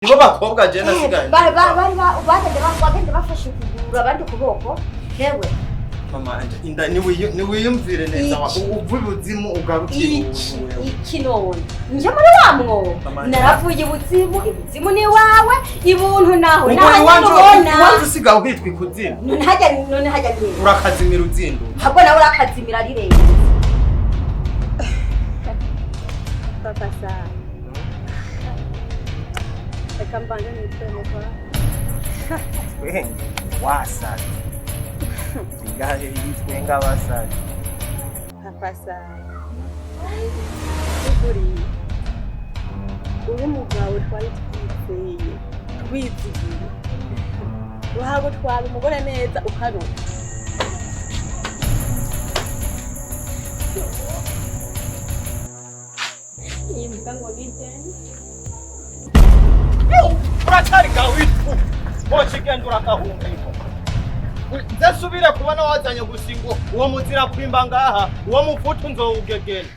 Nibo bakobwa je nasigaye. Bari bari bagende bafashe ukuguru abandi ukuboko. Hewe mama inda niwiyumvire neza uva ibuzimu ugarukiye ubuntu. Iki none nje muri wa mwobo naravuye ibuzimu, ibuzimu ni wawe, ibuntu naho naho iwanje usigaye uhitwa ikuzimu. None hajya none hajya ni urakazimira uzindu ahubwo nawe urakazimira rirenze. Papa sana reka mbanze nitwene kwa twenge wasaje igahe yitwenga abasaje. Papa sana ukuri uri umugabo twari twizeye twizigiye uhagutwara umugore neza ukaruta. Imbwa ngo nijeni uracari gawitu wocigenda urakahunga iko nzesubire kubona wazanye gusingo uwo muzira kwimba ngaha uwo mufutu nzowugegena.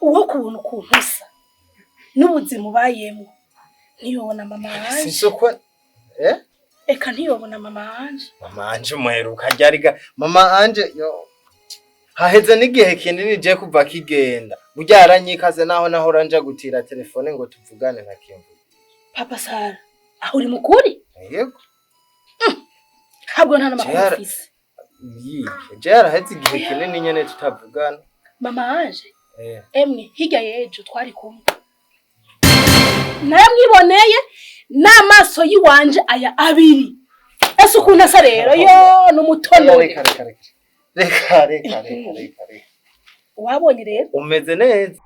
Uwo kubona ukuntu usa n'ubuzima ubayemo ntiyobona mama wanje. Sisoko eka ntiyobona mama wanje. Mama wanje umuheruka ryariga mama wanje yo haheze n'igihe kinini je kuva kigenda burya yaranyikaze naho nahora nja gutira telefone ngo tuvugane nta kimvu. Papa Sara aho uri mukuri? Yego. Habwo nta namakuru ufise. Je yaraheze igihe kinini nyene tutavugana. Mama wanje emwe hirya yejo twari kumwe naramwiboneye n'amaso yiwanje aya abiri. Ese ukuntu asa rero yo n'umutonore. Reka reka reka reka reka reka reka. Wabonye rero umeze neza.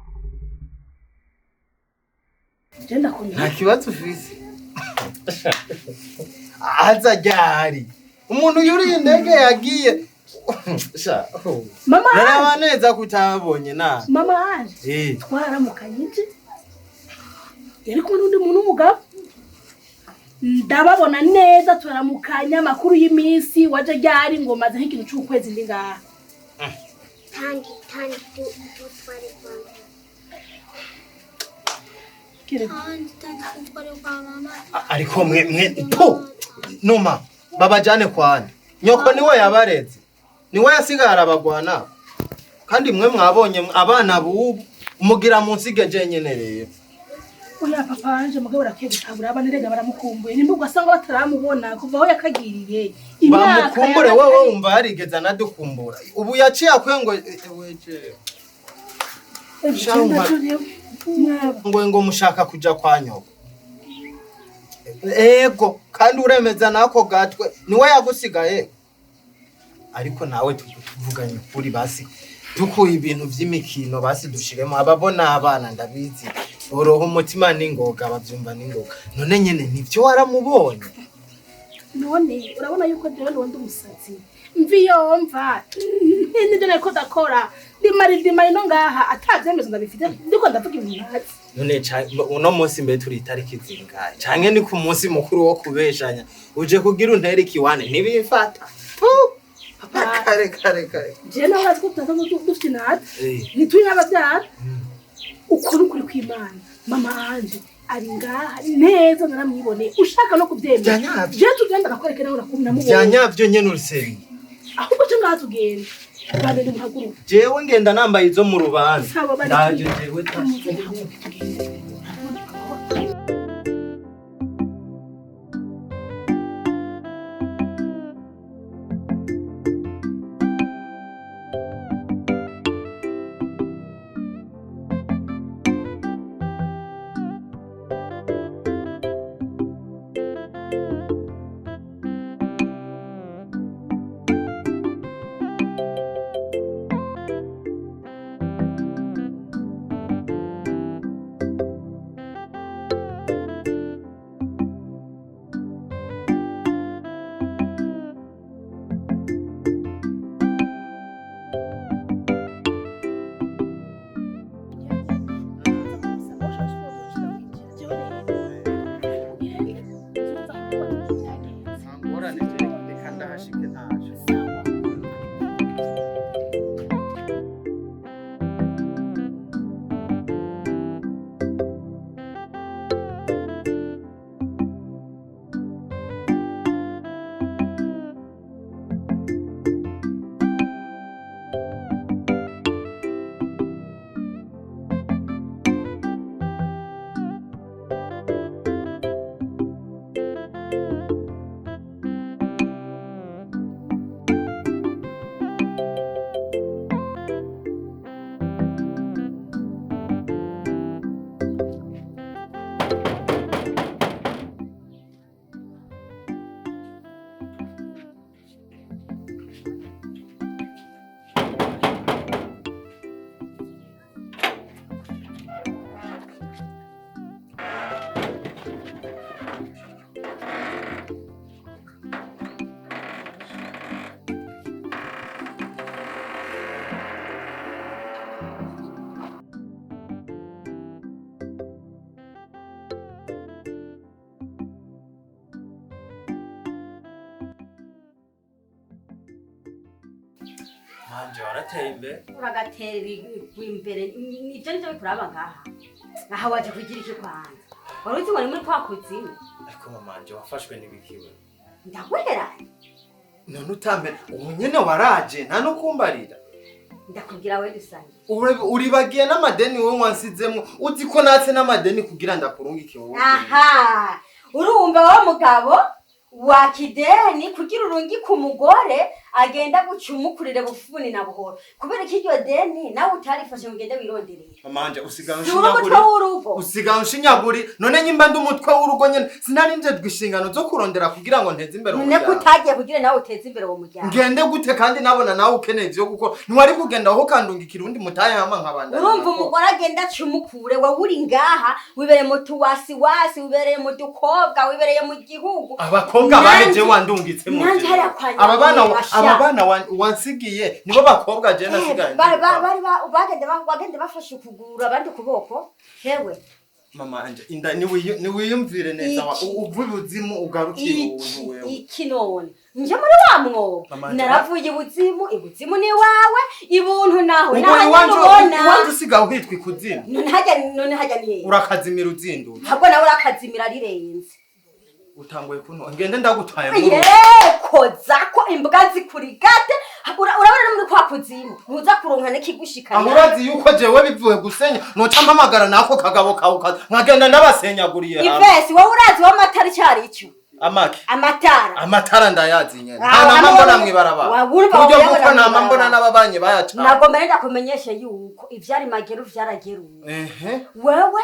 Je ndakomeye. Nta kibazo ufise. Aza ryari umuntu yuriye indege yagiye. Mama naraba neza kutabonye na mama wanje twaramukanye nje yari kumwe n'undi muntu w'umugabo ndababona neza turaramukanya amakuru y'iminsi waje ryari ngo maze nk'ikintu c'ukwezi ndi ngaha. Tangi tangi tutware kwa mama. Ariko mwe mwe po noma babajane kwane nyoko niwe yabareze niwe yasigara abagwana kandi mwe mwabonye abana bubu umugira munsige je nyene rero. Oya papa wanje mugabo rakwiye gutabura abana rega baramukumbuye nimba ugasanga bataramubona kuva aho yakagiriye bamukumbure wewe wumva yarigeza nadukumbura ubu yaciye akwengo weje ngo ngo mushaka kuja kwa nyoko ego kandi uremeza nako gatwe niwe yagusigaye. Ariko nawe tuvuganye kuri basi dukuye ibintu vy'imikino basi dushiremo ababona abana ndabizi boroha umutima n'ingoga bavyumva n'ingoga none nyene nivyo waramubonye. None urabona yuko jewe ndi umusazi mvi yomva ninde nako dakora ndimari no ngaha atavyemezo ndabifite ndiko ndavuga ibintu ntazi. None uno munsi mbe turi itariki zingahe canke ni ku munsi mukuru wo kubeshanya uje kugira untere ikiwane ntibifata. Kare kare kare. Je nawe urazi ko tutaza dufite inata ntituri n'abavyara ukuri ukuri kw'Imana mama wanje ari ngaha neza naramwiboneye ushaka no kuvyemera je tugenda nakwereke nawe namubonye vyanyavyo nyene uruseri ahubwo je ngaha tugenda bane muhaguruka jewe ngenda nambaye izo mu rubanza ndaje jewe. Ndahashike ntaje. Sawa. Manje warateye imbere. Uragatera imbere, nivyo nivyo bikuraba ngaha. Aha waje kugira iki kwanza? Wari uzi ngo ni muri kwa kuzimu? Ariko mamanje wafashwe n'ibikiwe. Ndaguheranye. None utambe ubu nyene waraje nta no kumbarira. Ndakubwira we dusangiye. Uribagiye n'amadeni wowe wansizemo, uzi ko natse n'amadeni kugira ndakurungike wowe. Aha, urumva wa mugabo wa kideni kugira urungike umugore agenda gucumukurire bufuni na buhoro, kubera ko iryo deni nawe utarifashe ngo ugende wironderere. Mamanje usigaye Si uri umutwe unshinyaguri. w'urugo. Usigaye unshinyaguri. None nyimba ndi umutwe w'urugo nyene sinari njejwe inshingano zo kurondera kugira ngo nteze imbere None ko umuryango. utagiye kugira nawe uteze imbere uwo muryango. Ngende gute kandi nabona nawe ukeneye ivyo gukora? Ntiwari kugenda aho ukandungikira undi mutahe hama nkabandanya. Urumva umugore agenda acumukure, wowe uri ngaha wibereye mu tuwasiwasi, wibereye mu dukobwa, wibereye mu gihugu. Abakobwa baheje wandungitse mu Nanje hariya kwa aba bana Nyamwema, aba bana wansigiye nibo bakobwa je nasigaye. Bagenda bafashe ukuguru abandi ukuboko. Hewe. Mama anje inda niwiyumvire neza Iki. uve ibuzimu ugarukire Iki ubuntu wewe. iki none nje muri wa mwobo Mama anje, naravuye ibuzimu, ibuzimu ni wawe, ibuntu naho Ubwo naho iwanje ubona. iwanje usigaye uhitwa ikuzimu. None hajya ni hehe? Urakazimira uzinduye. Ntabwo nawe urakazimira rirenze. Utanguye kuntu ngende ndagutwaye mu rugo. Ye, koza ko imbwa zikurigate. Urabona no muri kwa kuzimu ntuza kuronka n'ikigushikana. Aho urazi yuko jewe bivuye gusenya noca mpamagara nako kagabo kawe nkagenda ndabasenyaguriye hamwe. Ivesi, wowe urazi w'amatara icari ico? Amaki? Amatara. Amatara ndayazi nyene. Ah, Nta nama hamwe mbona mwibarabara. Urumva Kuburyo uyabona bw'uko nama mbona mw'ibarabara. n'ababanyi bayacana. Nagomba rero ndakumenyeshe yuko ivyari mageru vyarageruwe. Wewe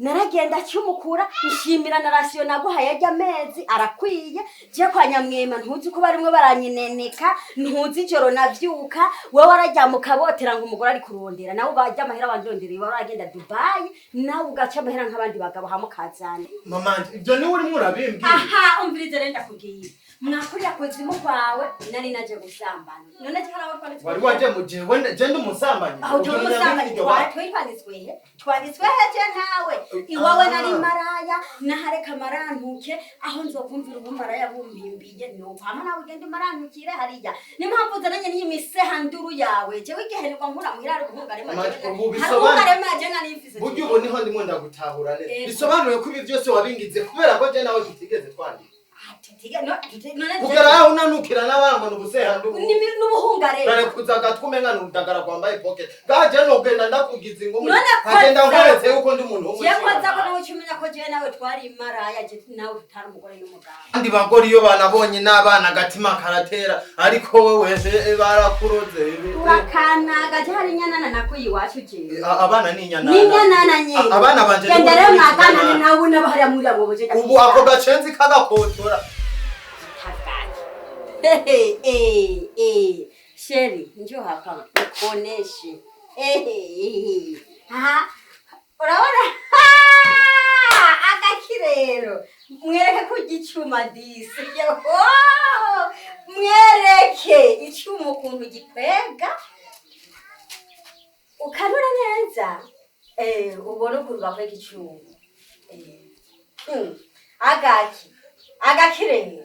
naragenda cyumukura nshimira na rasiyo naguhaye ajya amezi arakwiye. Je kwa Nyamwema ntuzi ko barimwe baranyineneka, ntuzi ijoro navyuka wewe wararyama ukabotera ngo umugore ari kurondera, nawe bajya amahera wandondereye, wari uragenda Dubai nawe ugaca amahera nk'abandi bagabo hamwe ukazana. Mama ibyo niwe urimo urabimbwira. Aha, umvirize rero ndakubwiye, mwakuriya kuzimu kwawe nari naje gusambana, none je haraho twanditswe. Wari waje mu jewe je ndi umusambanyi. Aho turi umusambanyi, twanditswe he? Twanditswe he je ntawe? Iwawe nari maraya, nahareka marantuke aho nzokumvira ubumaraya bumpimbiye nuko hama nawe ugenda umarantukire hariya. Niyo mpamvu uzananye n'iyi misehanduru yawe. Jewe igihe nirwa nkura muhira hari ubuhungarema. Ama- Jewe ubu hari bisobanura- ubuhungarema je nari mfise. Burya ubu niho ndimo ndagutahura neza. Ego. Bisobanuye ko ibi byose wabingize kubera ko je nawe tutigeze twandika. Ah, none Kugera aho unanukira n'abana ngo ubusehandu. N'ubuhungarema. Dore kuza agatwi umenga ni urudagara rwambaye pocket. Ngaje nogenda ndakugiza ingumi. None ko Nkagenda nkoretse yuko ndi umuntu Je ko nza ko w'umushinga. nawe uca umenya ko jewe nawe twari maraya, je nawe tutari umugore n'umugabo. Abandi bagore iyo banabonye n'abana agatima karatera, ariko wowe barakuroze. Urakanaga, je hari inyanana nakuye iwacu jewe. Abana ni inyanana. Ni inyanana nyene. Abana banje Genda nibo rero bakurikiza mwaganane abana. nawe n'abahariya muri abo boje. Ubu ako gacenzi kagakotora. Chéri, njoo hapa nikuoneshe. Aha. Urabona agakirero, mwereke ko igicuma disi. Yoho! Mwereke icuma ukuntu gikwega ukanura neza, ubone ukuntu bakwega icuma. Agaki agakirero.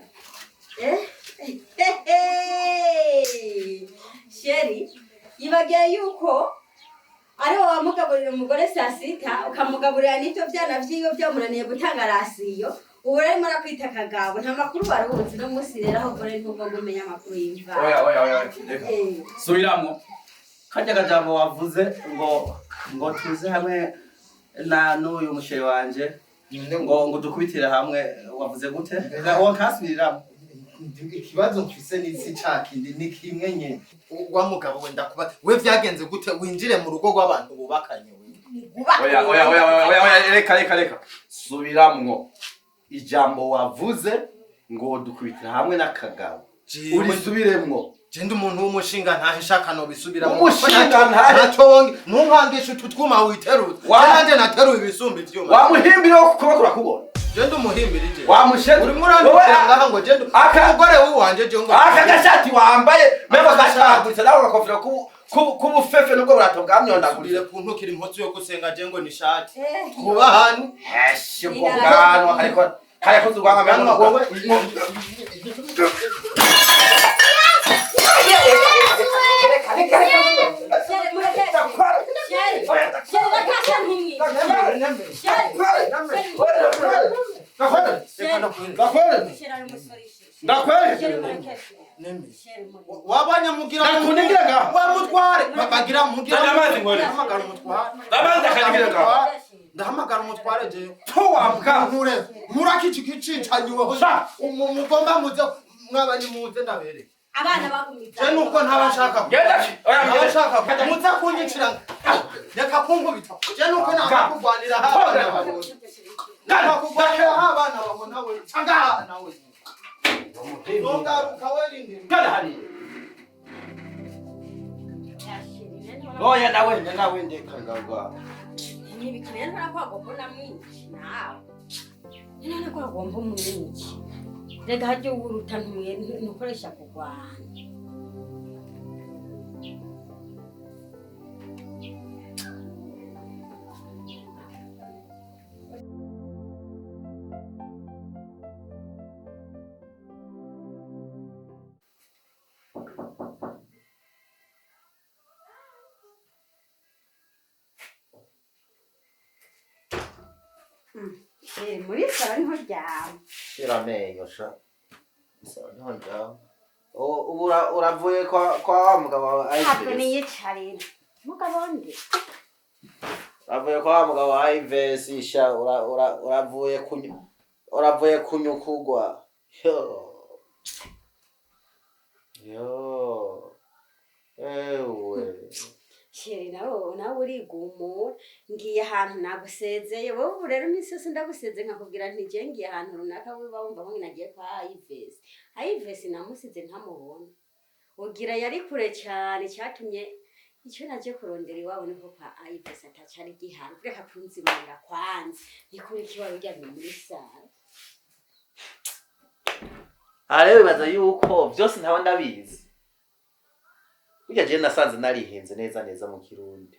Kugaburira umugore saa sita, ukamugaburira n'ibyo byana vyiwe byamunaniye gutanga ration. Ubu rero arimo arakwita akagabo, nta makuru wari uzi. No munsi rero aho gore ntugomba umenya amakuru y'imvano. Oya, oya, oya, reka. Subiramwo Karya kajambo wavuze ngo tuze hamwe na n'uyu musheri wanje, ngo dukubitire hamwe, wavuze gute? Wakasubiriramo. Ikibazo mfise n'isi ca kindi ni kimwe nyene. Wa mugabo we, ndakuba we, vyagenze gute winjire mu rugo rw'abantu bubakanye we? Oya, oya, oya, oya, oya, reka, reka, reka, subiramwo Ijambo wavuze ngo dukubitire hamwe n'akagabo, urisubiremwo. Je ndi umuntu w'umushinga ntahe, shaka no bisubiramo. Umushinga ntahe? Ntacyo wonge, ntunkangishe utu twuma witeruza. Nanje nateruye ibisumba ivyuma. Wamuhimbire wo kuba kurakubona. Je ndi umuhimbiri je? Wamushe. Urimo urandukira ngaha ngo je ndi umugore w'uwanje, je ngo Aka gashati wambaye mego gashaguritse, nawe gakofero k'ubufefe nubwo burato bwamyondaguritse. Urire kuntukira impuzu yo gusenga, je ngo ni shati twubahane. Heshi, ubwo bwanwa ariko kare kuzi ubwanwa Bwanwa wowe. Chéri, mureke. Chéri, chéri, bakasha ntumwice. Chéri, chéri, ari umusore. Chéri, mureke. Chéri, mureke. Wabonye mugira Ndakunigira ngaho. wa mutware bagira mugira. Zana amazi nkore. Ndahamagara umutware. Amazi akanyigira ngaho. Ndahamagara umutware je. Wambwa. Nkure muraki iki kicicanyiweho. Sha. Mugomba muze mwaba ni muze ndabereke. Abana bagumiza. Je nuko ntabashaka. Genda, oya, ngende. Ntabashaka muza kunyicira, reka kunkubita. Je nuko ntabakugwanira abana babona, ntabakugwanira abana babona we cyangwa nawe nongaruka we rindira. Gana hariya. Oya, nawe nawe ndeka ngagwa. Ntibikine ntara ko agomba namwici nawe. None ko agomba umwici. Rega haryo uruta ntumwe ntukoresha kugwana. Muri saro niho ryama. Shira amenyo sha. Sawa, niho njyama. Ubu uravuye kwa wa mugabo wawe Ntabwo Ives? niyicarira. Mugabo ndi. Uravuye kwa wa mugabo wa Ives sha, uravuye kunyu, uravuye kunyukugwa. Yo. Yo. Ewe. Chéri, nawe urigumura, ngiye ahantu nagusezeye wowe. Ubu rero iminsi yose ndagusezeye nkakubwira nti je ngiye ahantu runaka, wiba wumva ngo nagiye kwa Ives. Ives namusize ntamubona, ugira yari kure cyane, cyatumye icyo naje kurondera iwabo niko kwa Ives atacari gihari. Reka kunzimurira kwanza nikuri kiwari uryamye muri saro. Aha rero bibaza yuko byose ntaba ndabizi. Burya jewe nasanze narihenze neza neza mu Kirundi.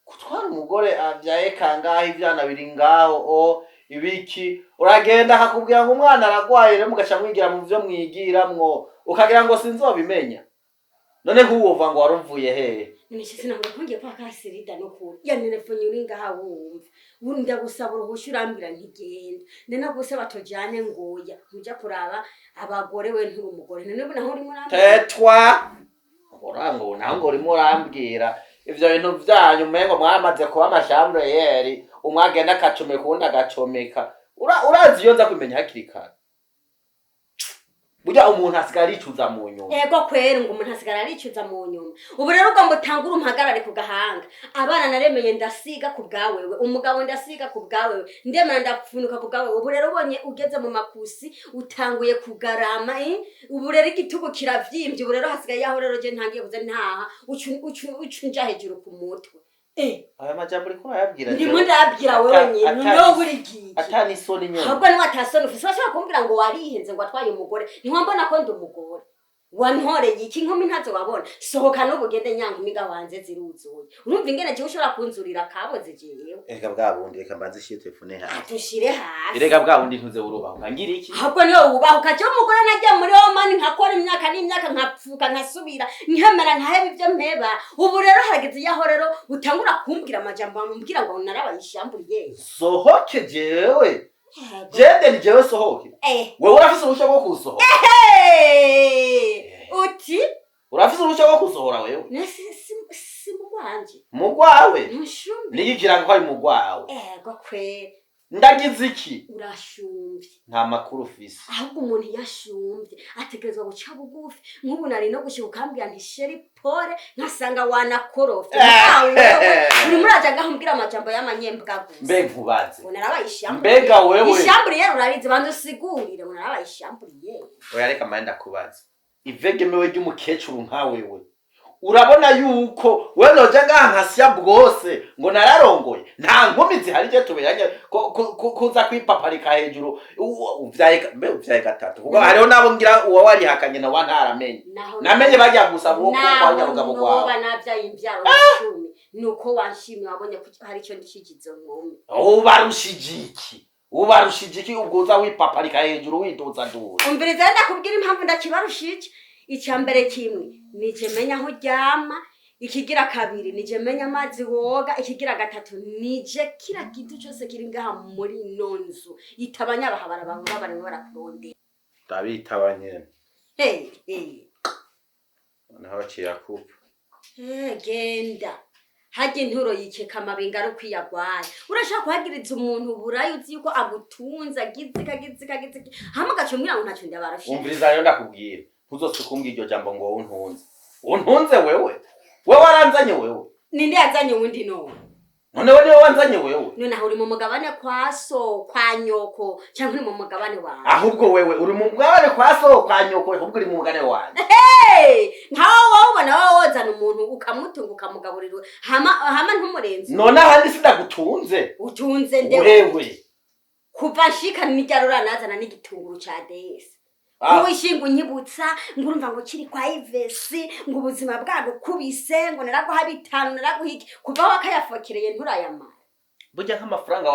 Gutwara umugore avyaye kangahe, ivyana biri ngaho, o ibiki, uragenda akakubwira ngo umwana aragwaye, rero mugaca mwigira mu vyo mwigiramwo, ukagira ngo sinzobimenya. None nk'uwova ngo waruvuye hehe? None sinabura ko ngiye kwa Kasirida no kuri ya telefone uri ngaha wumva. Ubu ndagusaba uruhushya urambwira ntigenda, ndanagusaba tujyane ngoya ntuja kuraba abagore, we nturi umugore. None ubu naho urimo urambwira. Tetwa urango naho ngo urimo urambwira ivyo bintu vyanyu, umengo mwamaze kuba amashambreyeri, umwe agenda akacomeka uwundi agacomeka. Urazi iyo nza kumenya hakiri kare, burya umuntu asigara aricuza mu nyuma. Ego kweri, ngo umuntu asigara aricuza mu nyuma. Ubu rero ugomba utangure umpagarare ku gahanga. Abana naremeye ndasiga ku bwawewe, umugabo ndasiga ku bwawewe, ndemera ndapfunuka ku bwawewe. Ubu rero ubonye ugeze mu makusi, utanguye kugarama, eh? Ubu rero igitugu kiravyimbye. Ubu rero hasigaye yaho rero je ntangiye kuza ntaha ucu nja hejuru ku mutwe, eh. Aya majambo uriko urayabwira Ndimo ndabwira wewe nyine niwe buri gihe. Ata n'isoni nyene. Ahubwo niwe atasoni ufise, bashobora kumbwira ngo warihenze, ngo watwaye umugore. Ntiwambona ko ndi umugore? Wantoreye iki? Inkumi ntazo wabona. Sohoka n'ubugende nyankumi gawanze ziruzuye. Urumva ingene jewe ushobora kunzurira kaboze jewe? Erega bwa bundi, reka mbanze ishire telefone hasi. Dushire hasi. Erega bwa bundi ntuze urubaho ngira iki? Ahubwo niwe wubahuka. Jewe umugore nagiye muri Omani nkakora imyaka Imyaka n'imyaka nkapfuka nkasubira nkemera nkaheba ibyo mpeba. Ubu rero harageze yaho rero utangura kumbwira amajambo wamubwira ngo narabaye ishamburiye. Sohoke jewe. Jende ni jewe sohoke. Wewe urafise uruhushya rwo kusohora? Uti Urafise uruhushya rwo kusohora wewe? Si mugwanje. Mugwawe? Ntushumbe. Niyigira ngo ari mugwawe. Ego kwera. Ndagize iki? Urashumbye. Nta makuru ufise. Ahubwo umuntu yashumbye ategerezwa guca bugufi. Nk'ubu nari no gushika ukambwira nti chéri pole, nkasanga wanakorofye. Uri muraja ngaho umbwira amajambo y'amanyembwa gusa. Mbe nkubaze. Ngo narabaye ishamburiye. Mbega wewe. Ishamburiye rurabizi, banza usigurire ngo narabaye ishamburiye. Oya reka manda ndakubaza. Ivegemewe ry'umukecuru nka wewe. Urabona yuko wewe noja ngaha nkasya bwose ngo nararongoye, nta nkumi zihari je tuberanye kuza kwipaparika hejuru uvyaye mbe uvyaye gatatu, kuko hariho nabo ngira uwa warihakanye na wa ntaramenye namenye bajya gusa bo kwa nyarugabo kwawe kwawe. Nabyaye imbyaro 10 nuko wanshimye wabonye ko hari icyo ndishigizo nkumi. Ubarushije iki? Ubarushije iki ubwo uza wipaparika hejuru widuza duza? Umviriza, ndakubwira impamvu ndakibarushije. Icya mbere kimwe nije menya aho uryama, ikigira kabiri nije menya amazi woga, ikigira gatatu nije kira kintu cyose kiri ngaha muri ino nzu. Itabanya abahabara bahura barimo barakurondera. Ndabitaba nyene. Hey, hey. Naho baciye akupa. Genda hajya inturo yikeka amabinga ari ukwiyagwaye. Urashaka kuhagiriza umuntu uburayi uzi yuko agutunze agizika agizika agizika hamwe ugaca umbwira ngo ntacyo ndabarusha. Umviriza rero ndakubwira, ntuzose kumbwira iryo jambo ngo untunze. Untunze wewe? Wewe waranzanye wewe? Ninde yazanye uwundi none? None wewe niwe wanzanye wewe? None aho uri mu mugabane kwa so kwa nyoko cyangwa uri mu mugabane wawe? Ahubwo wewe uri mu mugabane kwa so kwa nyoko, ahubwo uri mu mugabane wanjye. Hey, nkaho wowe ubona wowe wozana umuntu ukamutunga ukamugaburira hama hama ntumurenze. None ahandi sindagutunze. Utunze nde? Wewe. Kuva nshika nijya nazana n'igitunguru ca DS. Uwishinga unyibutsa ngo urumva ngo kiri kwa Ivesi ngo ubuzima bwagukubise ngo naraguha bitanu naraguha iki, kuva wakayafokereye nturayamara. Burya nk'amafaranga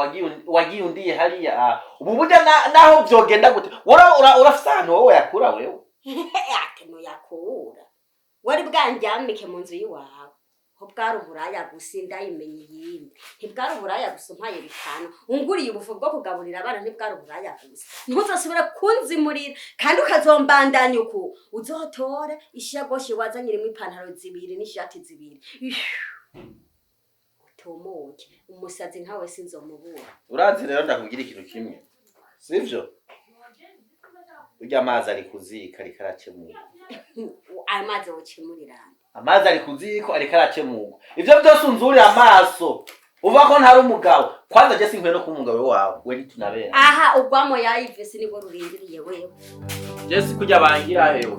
wagiye undiye hariya ubu burya naho vyogenda gute urafise ahantu wowe yakura wewe? Ate noyakura wari bwandyamike mu nzu y'iwawe ho bwari uburaya gusa ndayimenye iyindi ntibwari uburaya gusa umpaye bitanu unguriye ubufu bwo kugaburira abana ntibwari uburaya gusa ntuzosubire kunzimurira kandi ukazombandanya uku uzotore ishagoshi wazanye irimo ipantaro zibiri n'ishati zibiri utomoke umusazi nkawe sinzomubura. Urazi rero ndakubwira ikintu kimwe sivyo? Urya amazi ari kuzika ariko arakemurwa. Ayo mazi wokemurirana? Amazi ari kuziko ariko arakemurwa. Ivyo byose unzurira amaso uva ko ntari umugabo. Kwanza je sinkwiye no kuba umugabo wawe, we ntitunabera. Aha ugwamo ya Ivesi nibwo rurindiriye wewe. Je sikurya bangira hewe.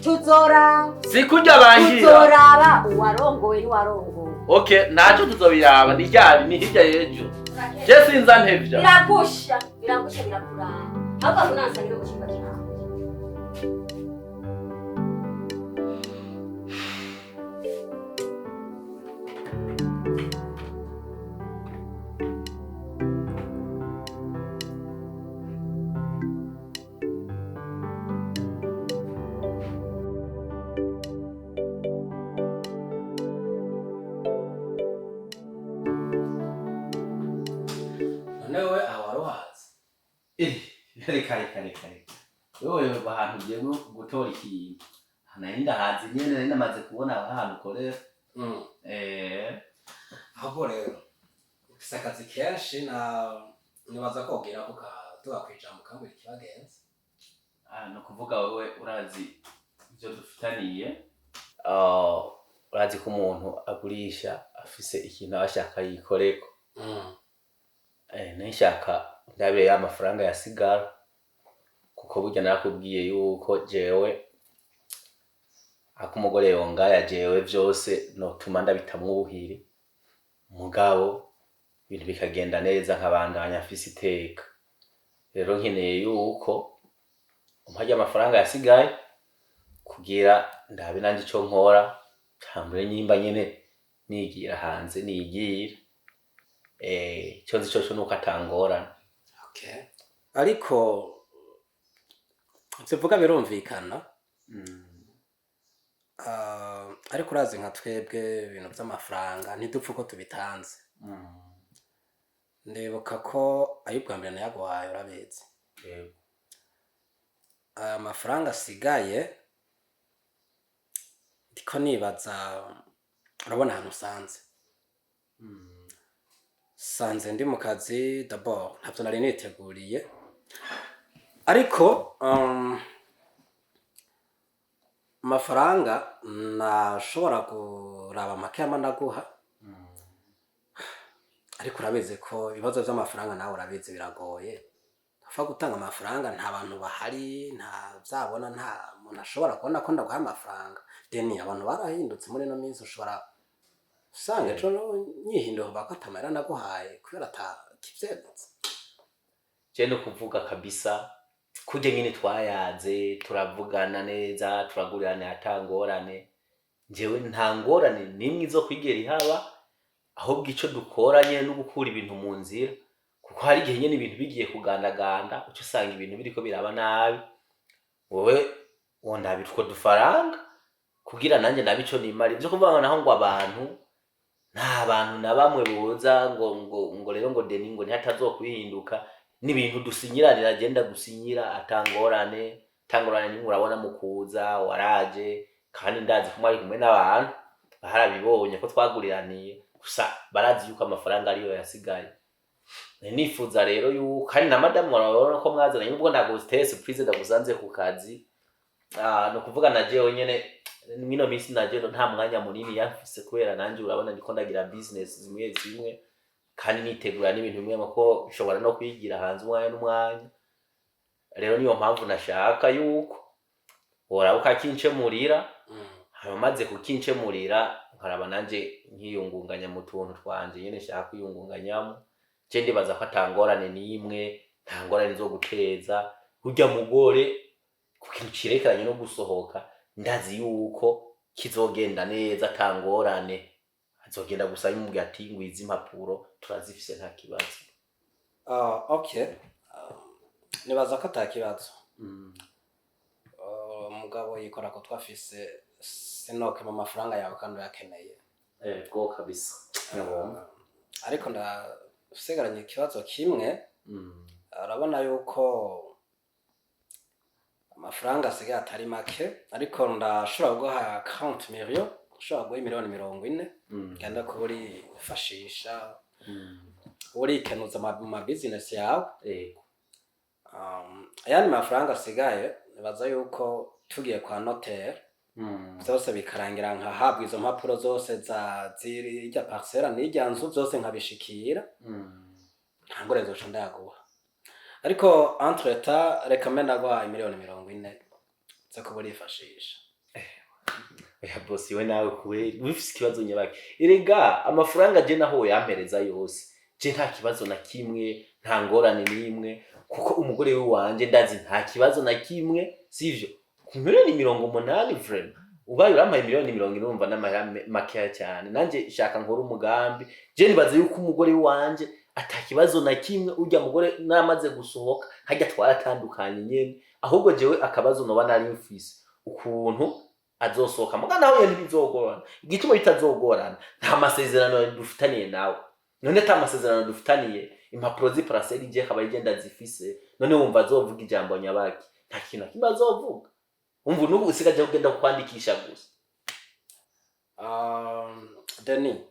Tuzora. Sikurya bangira. Tuzoraba uwarongowe n'uwarongowe. Okay, naco tuzobiraba ni ryari ni hirya y'ejo. Je sinza ntevya. Biragusha, biragusha birakurara. Ahubwo ntunansangire mu cyumba cyawe. Nonewe awaruhaze. Reka reka reka reka. Wewe ahantu ugiye gutora ikintu. Nari ndahazi nyene, nari namaze kubona ahantu ukorera. Ahubwo rero ufise akazi kenshi na nibaza ko wogira ukaduha kwijambo ukambwira ikibagenza. Ni ukuvuga wewe urazi ivyo dufitaniye. Urazi ko umuntu agurisha afise ikintu aba ashaka yikoreko. Nishaka ndabe ya mafaranga yasigara kuko burya narakubwiye yuko jewe akumugore yongaya jewe vyose notuma ndabitamwo ubuhiri mugabo ibintu bikagenda neza nkabandanya afise iteka. Rero nkeneye yuko umpa amafaranga yasigaye kugira ndabe nanje ico nkora tambure nyimba nyene nigira hanze nigira. Ico nzi coco nuko atangorana. Okay. Ariko ivyo uvuga birumvikana Ariko urazi nka twebwe ibintu by'amafaranga ntidupfa uko tubitanze. Ndibuka ko ayo ubwa mbere nayaguhaye, urabizi. Yego. Aya mafaranga asigaye ndiko nibaza, urabona ahantu usanze sanze ndi mu kazi, d'abord ntabyo nari niteguriye, ariko amafaranga nashobora kuraba make yama ndaguha, ariko urabizi ko ibibazo by'amafaranga nawe urabizi biragoye. Apfa gutanga amafaranga, nta bantu bahari, nta byabona, nta muntu ashobora kubona ko ndaguha amafaranga. Deni, abantu barahindutse muri ino minsi, ushobora usanga ejo nyihinduka uvuga ko atamahera naguhaye kubera atakivyemeza. Je no kuvuga kabisa, kurya nyine twayaze, turavugana neza, turagurirana ata ngorane. Njyewe nta ngorane n'imwe izo kwigera ihaba, ahubwo ico dukora nyene no gukura ibintu mu nzira, kuko hari igihe nyene ibintu bigiye kugandaganda uca usanga ibintu biriko biraba nabi. Wowe wondabira utwo dufaranga kugira nanjye nabe ico nimara. Ivyo kuvuga ngo naho ngo abantu, nta bantu na bamwe boza ngo rero ngo Deni ngo ntihatazokwihinduka, n'ibintu dusinyiranira, agenda gusinyira atangorane, atangorane nimwe. Urabona mu kuza waraje, kandi ndazi ko mwari kumwe n'abantu barabibonye ko twaguriraniye, gusa barazi yuko amafaranga ariyo yasigaye. Nari nifuza rero yuko kandi na madamu urabona ko mwazananye, nubwo naguteye surprise ndagusanze ku kazi. Ni ukuvuga na jewe nyene mwino minsi na jewe nta mwanya munini yamfise, kubera nanje urabona ndiko ndagira business zimwe zimwe, kandi nitegura n'ibintu bimwe ko nshobora no kwigira hanze umwanya n'umwanya. Rero niyo mpamvu nashaka yuko woraba ukakincemurira, hanyuma maze kukincemurira nkaraba nanje nkiyungunganya mu tuntu twanje nyene nshaka kwiyungunganyamo. Je ndibaza ko ata ngorane n'imwe, nta ngorane zo guteza urya mugore ku kintu cirekeranye no gusohoka. Ndazi yuko kizogenda neza, ata ngorane, azogenda gusa yumubwira ati ngwiza impapuro turazifise, nta kibazo. Ah, okay. Nibaza ko ata kibazo. Umugabo yikora ko twafise, sinokema amafaranga yawe kandi uyakeneye. Ego kabisa. Ariko ndasigaranye ikibazo kimwe. Urabona yuko amafaranga asigaye atari make, ariko ndashobora kuguha 40 million, ushobora guha miliyoni 40, genda kuba urifashisha, urikenuza mu ma business yawe. Ego. Ayandi mafaranga asigaye, nibaza yuko tugiye kwa notaire byose bikarangira, nkahabwa izo mpapuro zose za zirya parcelle n'irya nzu, byose nkabishikira, nta ngorane zoca ndayaguha. Ariko entre temps reka mbe ndaguhaye miliyoni 40 zo kuba urifashisha. Oya bosi, we nawe kubera wifise ikibazo nyabaki. Erega amafaranga je naho yampereza yose, je nta kibazo na kimwe, nta ngorane n'imwe, kuko umugore wanje ndazi nta kibazo na kimwe, sivyo? Ku miliyoni 80, vraiment, ubaye urampaye miliyoni 40, urumva n'amahera makeya cyane. Nanje shaka nkora umugambi. Je nibaza yuko umugore wanje ata kibazo na kimwe. Urya mugore namaze gusohoka hajya twaratandukanye nyene, ahubwo jewe akabazo noba nari mfise ukuntu azosohoka, muga nawe iyo ntibizogorana. Igituma bitazogorana, nta masezerano dufitaniye nawe. None ata masezerano dufitaniye, impapuro z'iparcelle ije akaba igenda zifise, none wumva azovuga ijambo nyabaki? Nta kintu na kimwe azovuga. Umva, n'ubu usigaje kugenda kwandikisha gusa. Deni,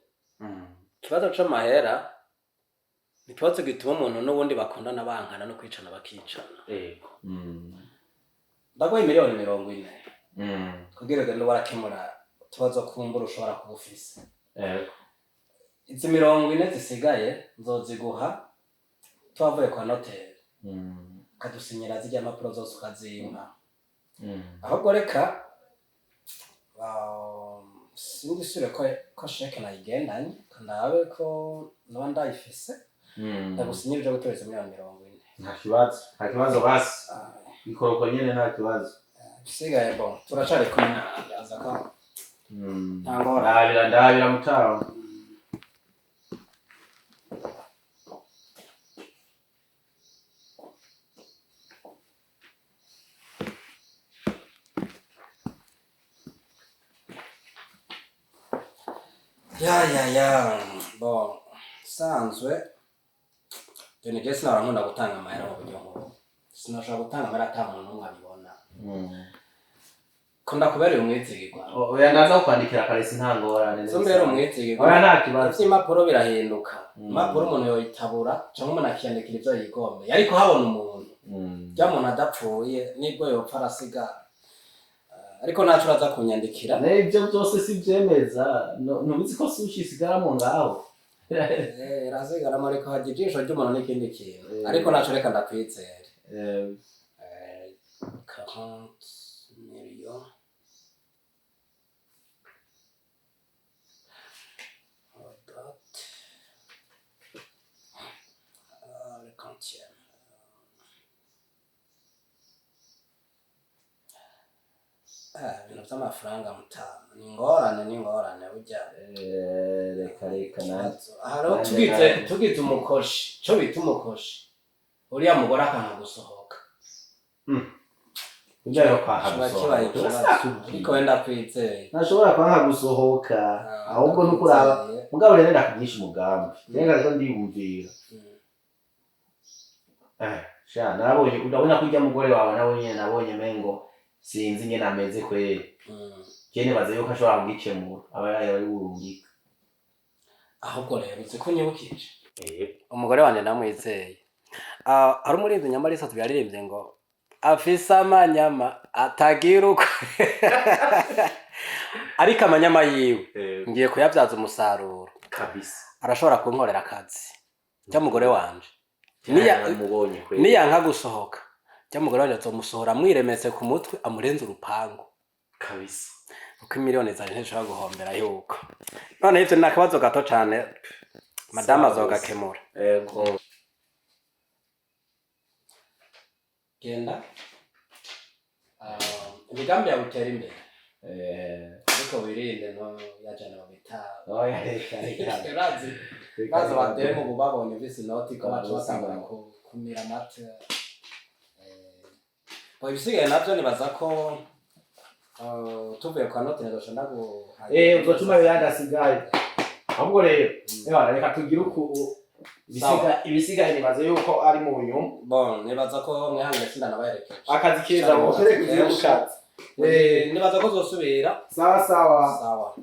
ikibazo c'amahera ni ikibazo gituma umuntu n'ubundi bakundana bankana, no kwicana bakicana. Yego. Ndaguha miliyoni 40 kugira ugende warakemura utubazo kumbura ushobora kuba ufise. Yego. Izi 40 zisigaye nzoziguha tuhavuye kwa noteri, ukadusinyira zirya mpapuro zose ukazimpa. Ahubwo reka sindisubire ko chèque nayigendanye, ndabe ko noba ndayifise, ndagusinyira ivyo gutoreza miliyoni 40. Nta kibazo, nta kibazo, basi ikoroko nyene, nta kibazo. Ibisigaye bon, turacari kumwe, ndaza ko nta ngorane. Ndabira, ndabira mutaho. Ya ya ya, bon, sanzwe Deni, je sinahora nkunda gutanga amahera mu buryo nk'ubu. Sinashobora gutanga amahera ata muntu n'umwe abibona. Ko ndakubereye umwizigirwa. Oya, ndaza kukwandikira karesi, nta ngorane. So mbere umwizigirwa. Oya, nta kibazo. Ivy'impapuro birahinduka. Impapuro umuntu yoyitabura canke umuntu akiyandikira ivyo yigombeye, ariko habona umuntu rya muntu adapfuye nibwo yopfa arasiga. Ariko ntaco uraza kunyandikira. Ibyo byose si byemeza. Ntubizi ko sushi isigaramo ngaho? Irasigaramo, ariko hajya ijisho ry'umuntu n'ikindi kintu. Ariko ntaco, reka ndakwizere. 40 millions. Dot. Le quantième. Ibintu vy'amafaranga mutama ni ingorane, ni ingorane burya. Reka reka nanjye. Hariho tugize umukoshi, co bita umukoshi, uriya mugore akanka gusohoka. Ujya rero kwanka Kiba kibaye gusohoka. ikibazo, ariko wenda kwizeye. Ntashobora kwanka gusohoka, ahubwo nukuraba. Mugabo rero ndakugisha umugambi, reka rero ndiyumvira. Sha narabonye, urabona ko ujya mugore wawe nawe nyene nabonye mengo sinzi ingene ameze kweri. Je nibaza yuko ashobora kugikemura aba yari burungika. Ahubwo rero uzi ko unyibukije umugore wanje namwizeye. Ah, hari umuririmbyi Nyamarisa yaririmbye ngo afise amanyama atagira uko, ariko amanyama yiwe ngiye kuyabyaza umusaruro. Kabisa. Arashobora kunkorera akazi jya mugore wanje. Mubonye kweri. Niyanka gusohoka, jya mugore wanje azomusohora amwiremetse ku mutwe, amurenze urupangu. Kabisa. Kuko imiliyoni zanje ntishobora guhombera yuko none ivyo ni akabazo gato cane, madamu Sawa. azogakemura. Ego. Genda. Ah, imigambi yawe utera imbere, ariko wirinde no yajana babita. Oya, reka reka. Urazi baza bademu ubu babonye ufise inoti ko baca batangura kumira amata. Bo ibisigaye navyo nibaza ko tuvuye kwa note ndoca ndaguha. Uzocuma biyandi asigaye. Ahubwo rero ewa reka tugire uku ibisigaye nibaze yuko ari mu nyuma. Bon, nibaza ko mwihangane, sindanabaherekeje. Akazi keza, mukore kugira ku kazi. Nibaza ko zosubira. Sawa sawa. Sawa.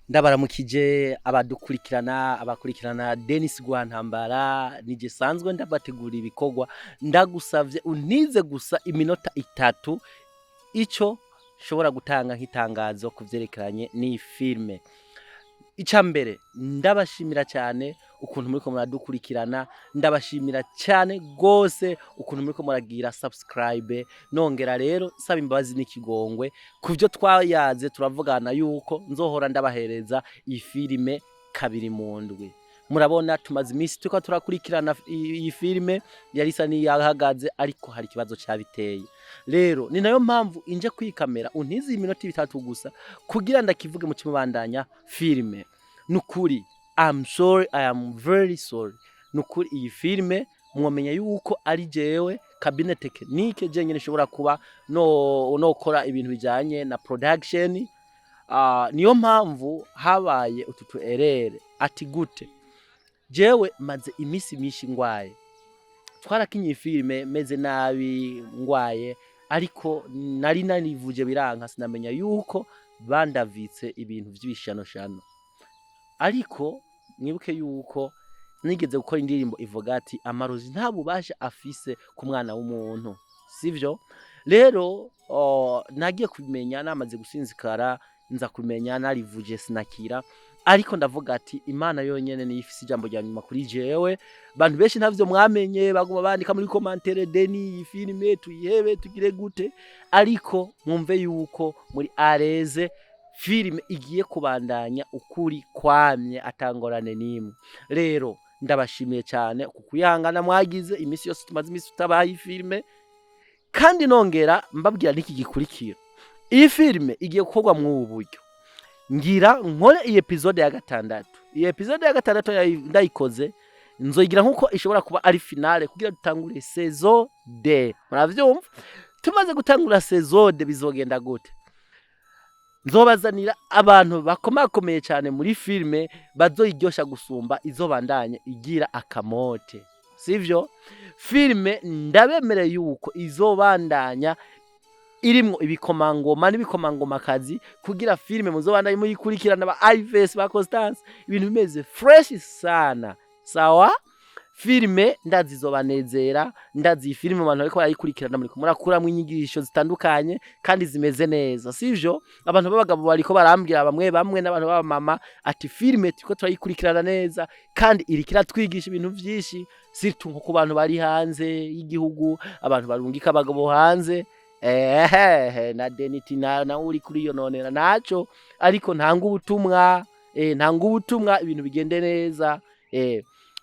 Ndabaramukije abadukurikirana, abakurikirana Denis Rwantambara, nije sanzwe ndabategura ibikorwa. Ndagusavye untize gusa iminota 3, ico nshobora gutanga nk'itangazo ku vyerekeranye n'iyi filme. Ica mbere, ndabashimira cyane ukuntu muriko muradukurikirana, ndabashimira cyane gose ukuntu muriko muragira subscribe. Nongera rero saba imbabazi n'ikigongwe ku byo twayaze, turavugana yuko nzohora ndabahereza iyi filime kabiri mu ndwi. Murabona tumaze iminsi turiko turakurikirana iyi filime, yari isa n'iyahagaze, ariko hari ikibazo cyabiteye. Rero ni nayo mpamvu inje kwikamera untize iminota 3 gusa kugira ndakivuge mu kimubandanya filime. Nukuri I'm sorry, I am very sorry. Nukuri iyi filime mwomenya yuko ari jewe cabine technique jenyine nshobora kuba no nokora ibintu bijanye na production. Niyo mpamvu habaye utu tu erreur. Ati gute? Jewe maze iminsi myinshi ngwaye, twarakinye filime meze nabi ngwaye, ariko nari narivuje biranka, sinamenya yuko bandavitse ibintu vy'ibishanoshano. Ariko mwibuke yuko nigeze gukora indirimbo ivuga ati amarozi nta bubasha afise ku mwana w'umuntu, sivyo? Rero nagiye kubimenya namaze gusinzikara, nza kumenya narivuje sinakira, ariko ndavuga ati Imana yonyene niyo ifise ijambo rya nyuma kuri jewe. Bantu benshi ntavyo mwamenye, baguma bandika muri commentaire: "Deni, iyi filime tuyihebe, tugire gute?" Ariko mwumve yuko muri areze filime igiye kubandanya ukuri kwamye, atangorane nimwe. Rero ndabashimiye cyane ku kwihangana mwagize iminsi yose tumaze iminsi tutabaye filime, kandi nongera mbabwira n'iki gikurikira: iyi filime igiye gukorwa mw'ubu buryo. Ngira nkore iyi episode ya gatandatu. Iyi episode ya gatandatu ndayikoze, nzoyigira nkuko ishobora kuba ari finale kugira dutangure saison deux. Muravyumva, tumaze gutangura saison deux bizogenda gute? Nzobazanira abantu bakomakomeye cyane muri filime bazoyiryosha gusumba izobandanye igira akamote, sivyo? Filime ndabemereye yuko izobandanya irimwo ibikomangoma n'ibikomangomakazi, kugira filime muzobandanye muyikurikirana, ba Ives, ba Constance, ibintu bimeze fresh sana. Sawa, filime ndazi izobanezera, ndazi iyi filime abantu bariko barayikurikirana muriko murakuramwo inyigisho zitandukanye kandi zimeze neza, sivyo? Abantu b'abagabo bariko barambwira bamwe bamwe n'abantu b'abamama ati filime turiko turayikurikirana neza kandi iriko iratwigisha ibintu vyinshi, surtout nko ku bantu bari hanze y'igihugu, abantu barungika abagabo hanze. Ehehe, na Deniti na uri kuri iyo nonera naco, ariko ntanga ubutumwa, ntanga ubutumwa ibintu bigende neza.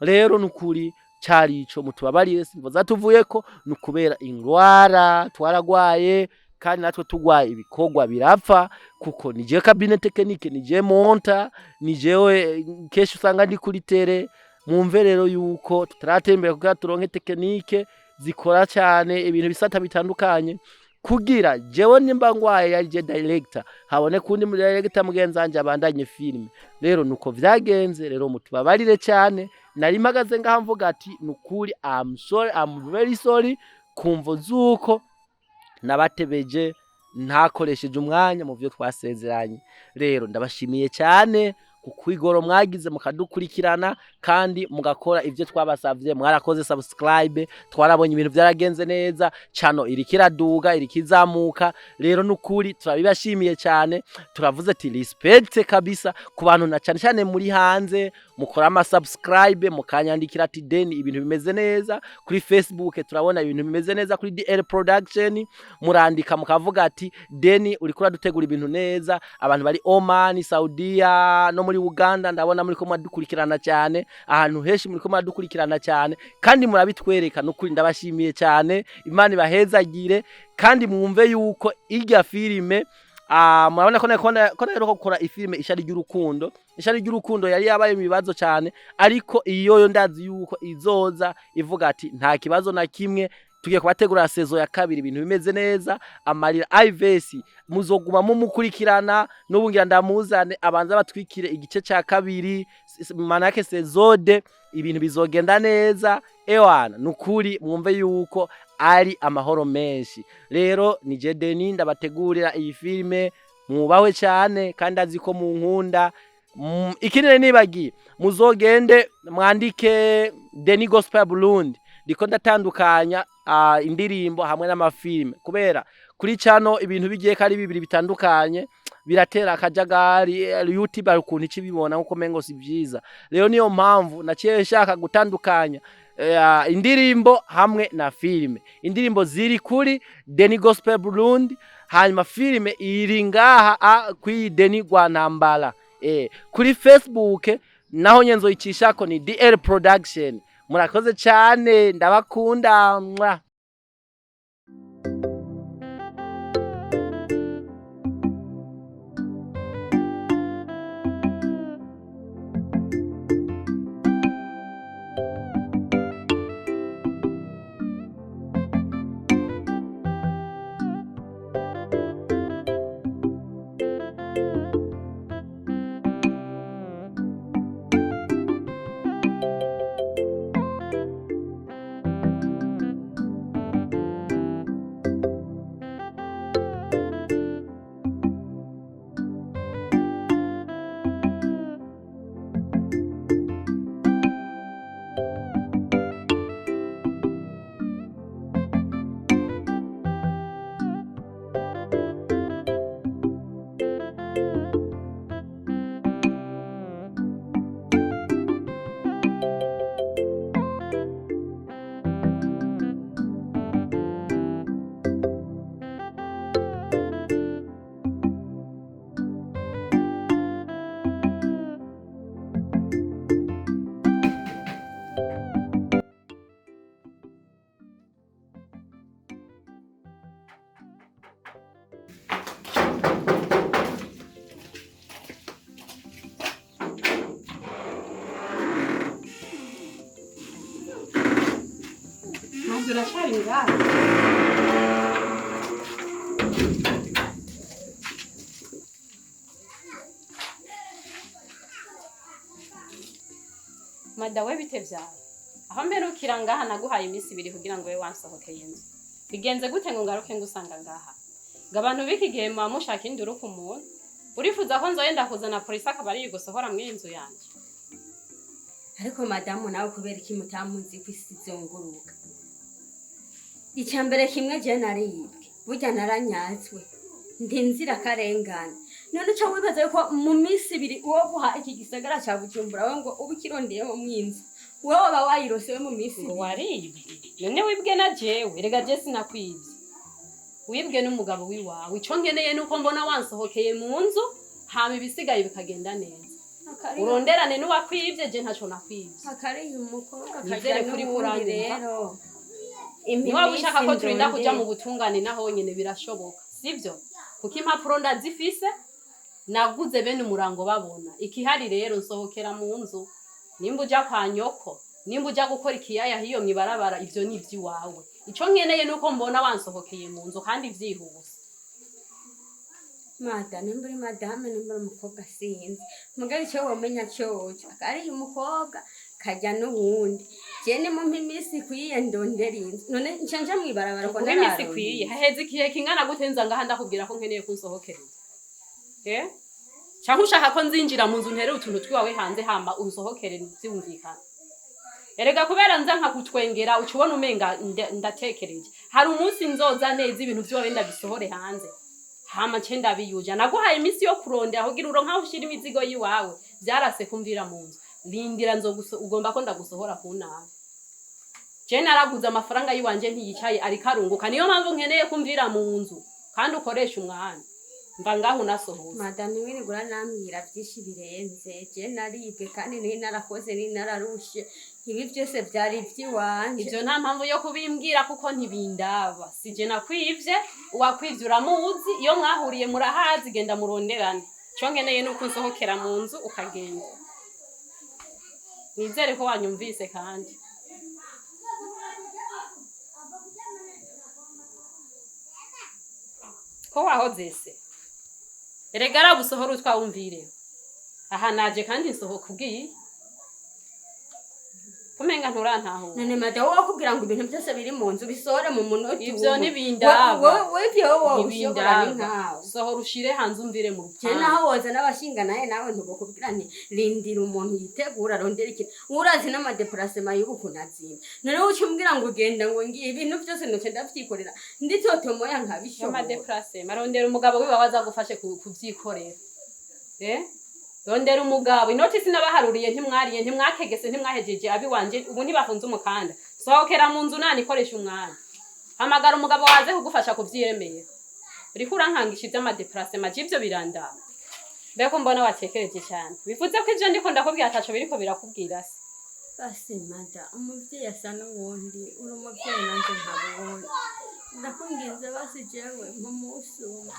Rero nukuri cari ico, mutubabarire simvo zatuvuyeko, nukubera ingwara twaragwaye, kandi natwe tugwaye ibikorwa birapfa, kuko nije cabine technique, nije monta, ni jewe kenshi usanga ndi kuri tele. Mwumve rero yuko tutaratembera kugira turonke technique zikora cyane ibintu bisata bitandukanye, kugira jewe nimba ngwaye yari je director, habone kundi mu director mugenzi wanje abandanye filime. Rero nuko vyagenze, rero mutubabarire cyane. Nari mpagaze ngaha mvuga ati nukuri I'm sorry, I'm very sorry kumvo zuko nabatebeje ntakoresheje umwanya mu byo twasezeranye. Rero ndabashimiye cyane kukwigoro mwagize mukadukurikirana kandi mugakora ivyo twabasavye. Mwarakoze subscribe, twarabonye ibintu byaragenze neza, channel iriko iraduga, iriko izamuka. Rero nukuri turabibashimiye cyane, turavuze ati respect kabisa ku bantu na cyane cyane muri hanze mukora ama subscribe, mukanyandikira ati Deni ibintu bimeze neza. Kuri Facebook turabona ibintu bimeze neza, kuri DL Production murandika mukavuga ati Deni uriko uradutegura ibintu neza. Abantu bari Oman, Saudiya no muri Uganda ndabona muri ko muradukurikirana cyane, ahantu henshi muri ko muradukurikirana cyane kandi murabitwereka. Nukuri ndabashimiye cyane, Imana ibahezagire. Kandi mwumve yuko irya filime, murabona ko naheruka gukora ifilime Ishari ry'Urukundo. Ishari ry'Urukundo yari yabaye mu bibazo cyane, ariko iyo yo ndazi yuko izoza ivuga ati nta kibazo na kimwe, tugiye kubategura saison ya kabiri ibintu bimeze neza. Amarira Ives muzoguma mumukurikirana, n'ubu ngira ndamuzane abanza batwikire igice ca kabiri, manake saison 2, ibintu bizogenda neza. Ewana nukuri mwumve yuko ari amahoro menshi. Rero ni je Deni ndabategurira iyi filime, mwubahwe cyane kandi azi ko munkunda. Ikindi nibagiye, muzogende mwandike Deni Gospel Burundi, ndiko ndatandukanya indirimbo hamwe n'amafilme, kubera kuri channel ibintu bigiye ko ari bibiri bitandukanye biratera akajagari. YouTube ari ukuntu ikibibona nkuko mengo si byiza. Rero niyo mpamvu naciye nshaka gutandukanya indirimbo hamwe na filime. Indirimbo ziri kuri Deni Gospel Burundi, hanyuma filime iri ngaha kuri Deni Rwantambara. Kuri Facebook naho nyenzo icishako ni DL Production. Murakoze cyane, ndabakunda. Mwa. Mazi uracari ngaha? Mada, we bite vyawe? Aho mperukira ngaha naguhaye iminsi 2 kugira ngo we wansohokeye inzu. Bigenze gute ngo ngaruke ngusanga ngaha? Ngo abantu b'iki gihe muba mushaka induru ku muntu. Urifuza ko nzoyenda kuzana polisi akaba ariyo igusohora mw'iyi nzu yanje? Ariko madamu, nawe kubera iki mutamuzi ko isi izunguruka? Icya mbere kimwe, je naribwe, burya naranyatswe, ndi inzirakarengane. None uca wibaza yuko mu minsi 2 uwo guha iki gisagara ca Bujumbura, we ngo uba ukirondeyemo mw'inzu, wowe waba wayirose we mu minsi Ngo 2? Waribwe? None wibwe na jewe? Rega je sinakwibye, wibwe n'umugabo wiwawe. Ico nkeneye nuko mbona wansohokeye mu nzu, hama ibisigaye bikagenda neza. Uronderane n'uwakwibye, je ntaco nakwibye. Akariye umukobwa Nizere akarya kuri n'uwundi. Kuranyumva. Rero Niwaba ushaka ko turinda kuja mu ndondere. butungane, naho nyene birashoboka, sivyo? Kuko impapuro ndazifise, naguze bene umurango babona. Ikihari rero, nsohokera mu nzu. Nimba uja kwa nyoko, nimba uja gukora ikiyaya hiyo mwibarabara, ivyo ni ivy'iwawe. Ico nkeneye nuko mbona wansohokeye mu nzu, kandi vyihuse. Mada, nimba uri madame, nimba uri umukobwa, sinzi, mugabo icyo womenya cyoco, akariye umukobwa kajya n'uwundi. Je ni mumpa iminsi ikwiye ndondera inzu. None nca nja mw'ibarabara ko? Kuba iminsi ikwiye, haheze igihe kingana gute nza ngaha ndakubwira ko nkeneye kunsohokera inzu? Eh, canke ushaka ko nzinjira mu nzu ntere utuntu twiwawe hanze, hama unsohokere vyumvikana? Erega kubera nza nkakutwengera uca ubona umenga ndatekereje. Hari umunsi nzoza neza, ibintu vyiwawe ndabisohore hanze, hama nce ndabiyuja. Naguhaye iminsi yo kurondera kugira uronke aho ushira imizigo yiwawe. Vyarase kumvira mu nzu. Rindira, ugomba ko ndagusohora ku nabi. Je naraguze amafaranga yiwanje, ntiyicaye, ariko arunguka. Niyo mpamvu nkeneye kumvira mu nzu, kandi ukoresha umwanya. Mva ngaho unasohotse. Madamu, wirirwa nambwira byinshi birenze. Je naribwe kandi nari narakoze, nari nararushe. Ibi byose byari iby'iwanje. Ivyo nta mpamvu yo kubimbwira, kuko ntibindaba. Si je nakwivye. Uwakwivye uramuzi, iyo mwahuriye murahazi, genda muronderane. Ico nkeneye nuko unsohokera mu nzu ukagenda. Nizere ko wanyumvise kandi. Ko wahoze se? Erega arabusohora utwawumvireho. Aha naje kandi nsohoka ugiye, kumenga nturantahura. None madamu, wowe kugira ngo ibintu byose biri mu nzu bisohore mu munota Ivyo umwe. ntibindaba. Wowe ivyo wowe ushobora ni Ntibindaba. nkawe. Sohora ushire hanze, umvire mu Je rupangu. naho woza n'abashinga naye, nawe ntubokubwira nti rindira umuntu yitegura arondera ikintu. Urazi n'ama déplacement y'ubu ukuntu azimba. None uca umbwira ngo ugenda, ngo ngiye, ibintu byose noce ndavyikorera, nditotomoya nkabishobora. Ama déplacement, arondera umugabo wiwawe azagufashe kuvyikorera. Eh, rondera umugabo. Inoti sinabaharuriye, ntimwariye, ntimwakegese, ntimwahejeje. Abiwanje ubu ntibafunze umukanda. Sohokera mu nzu nani, ikoresha umwanya. Hamagara umugabo waze kugufasha kuvyiremera. Uriko urankangisha ivy'ama déplacement, je ivyo birandaba. Mbeko mbona watekereje cyane, bivuze ko ivyo ndiko ndakubwira ataco biriko birakubwira se? Basi mada, umuvyeyi asa n'uwundi. Uri umuvyeyi nanje nkaba uwundi. Ndakwinginze basi, jewe nk'umunsi umwe,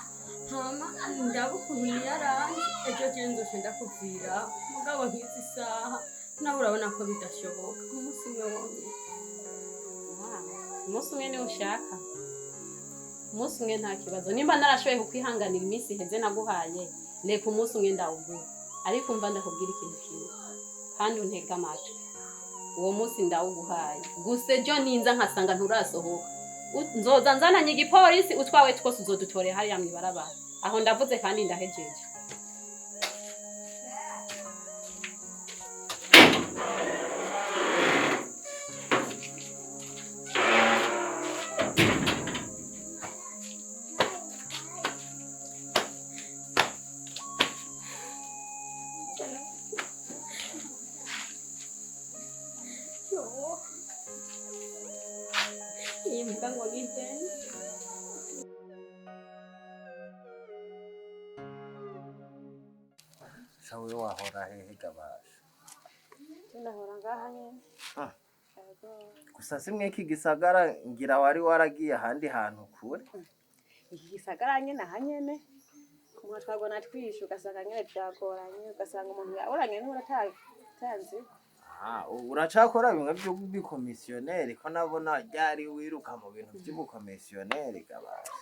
hama ndaba ukuntu niyaranje. Ejo je nzoce ndakuvira, mugabo nk'izi saha nawe urabona ko bidashoboka. Umunsi umwe wonyene. Umunsi umwe niwo ushaka? Umunsi umwe nta kibazo. Nimba narashoboye kukwihanganira iminsi iheze naguhaye, reka umunsi umwe ndawugura. Ariko umva, ndakubwira ikintu kimwe kandi untege amatwi. Uwo munsi ndawuguhaye, gusa ejo ninza nkasanga nturasohoka, nzoza nzananye igipolisi. Utwawe twose uzodutorera hariya mw'ibarabara. Aho ndavuze kandi ndahejeje. Yo. Iyi mbwa ngo ni deni. Sawe, wahora hehe gabasha? Ndahora ngaha nyene. Ah. Yego. Gusa simwe iki gisagara, ngira wari waragiye ahandi hantu kure. Iki gisagara nyene, aha nyene. Kumwe twagona twishe, ugasanga nyene vyagoranye, ugasanga umuntu yaburanye n'uratazi. Ah, uracakora bimwe by'ubikomisiyoneri? Ko nabona ryari wiruka mu bintu by'ubukomisiyoneri gabasha?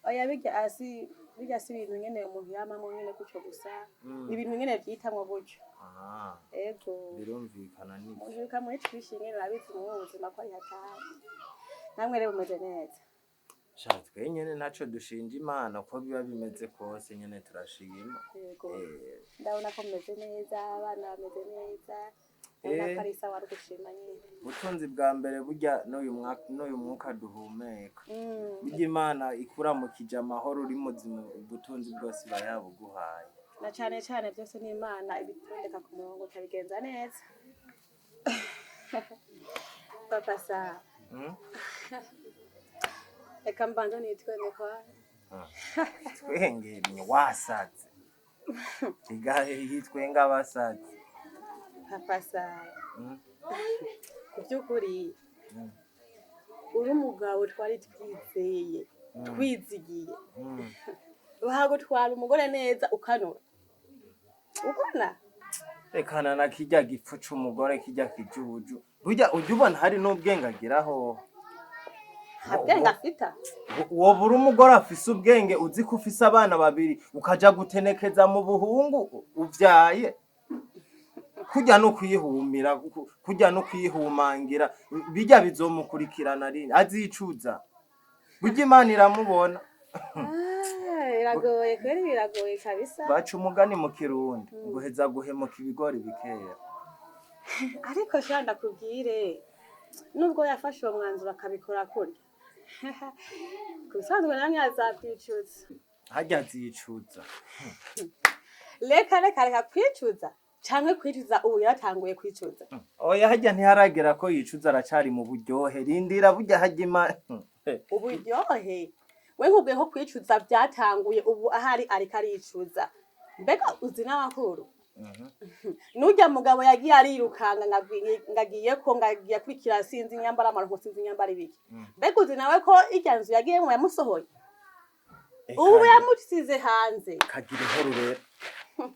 Oya, bijya asi, bijya si ibintu nyene umuntu yamamwo nyene gutyo gusa. Ni ibintu nyene vyitamwo gutyo. Ah, Ego. Birumvikana nibyo. Umuntu muri twishi nyene, urabizi mu buzima ko ari hatari. Namwe rero mumeze neza? Sha, twe nyene ntaco dushinja Imana, uko biba bimeze kose nyene turashima. Yego. Ndabona ko mumeze neza, abana bameze neza. Ndabona ko ari sawa, ari ugushima nyene. Ubutunzi bwa mbere burya n'uyu mwuka duhumeka. Burya Imana ikuramukije amahoro, uri muzima, ubutunzi bwose iba yabuguhaye. Na cane cane byose ni Imana ibitondeka ku murongo, ikabigenza neza. Papa sawa. Reka mbanze nitwenge kwa. Twengeye wasaze, igahe yitwenga abasaze. Papa sawa. Ku by'ukuri uri umugabo twari twizeye, twizigiye. Bahagutwara umugore neza, ukanura ubona. Rekana na kirya gipfu c'umugore, kirya kijuju. Burya ujya ubona hari n'ubwenge agiraho? Nta bwenge afita. Woba uri umugore afise ubwenge, uzi ko ufise abana babiri, ukaja gutenekeza mu buhungu uvyaye? Kurya no kwihumira, kurya no kwihumangira, bijya bizomukurikirana rini azicuza. Burya Imana iramubona. Ah, biragoye kweri, biragoye kabisa. Baca umugani mu Kirundi guheza guhemuka ibigori bikera. Ariko sha, ndakubwire, nubwo yafashe uwo mwanzuro akabikora kurya, ku bisanzwe namwe azakwicuza. Harya azicuza. Reka reka reka, kwicuza canke kwicuza, ubu yaratanguye kwicuza. Oya, harya ntiharagera ko yicuza, aracari mu buryohe. Rindira, burya harya Imana Uburyohe? We, nkubwiye ko kwicuza byatanguye ubu, ahari ariko aricuza. Mbega uzi n'amakuru? Nurya mugabo yagiye arirukanga ngagiye ko ngagiye kurikira, sinzi inyambara amaronko, sinzi inyambara ibiki. Mbega uzi nawe ko irya nzu yagiyemo yamusohoye, ubu yamusize hanze? Kagira inkuru rero,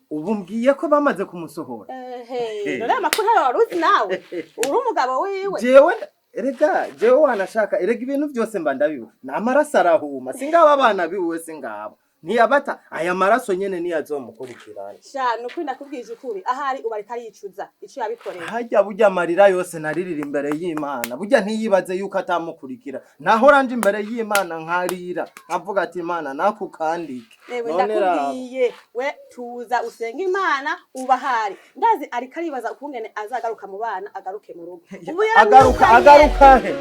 ubu mbwiye ko bamaze kumusohora. Ehe, none amakuru ntayo wari uzi nawe uri umugabo wiwe? Jewe erega, jewe wanashaka, erega ibintu byose mba ndabiwe, ni amaraso arahuma. Singaba abana biwe, singabo ntiyabata, aya maraso nyene niyo azomukurikirana. Sha, nukuri ndakubwije ukuri, ahari ubu ariko aricuza ico yabikoreye. Harya burya amarira yose naririra imbere y'Imana, burya ntiyibaze yuko atamukurikira. Nahora nje imbere y'Imana nkarira, nkavuga ati: "Imana, nakukandike." Ewe, None raba. ndakubwiye, we tuza usenge Imana, uba ahari ndazi ariko aribaza ukungene azagaruka mu bana, agaruke mu rugo. Ubu Agaruka yaramwirukanye. Agaruka he?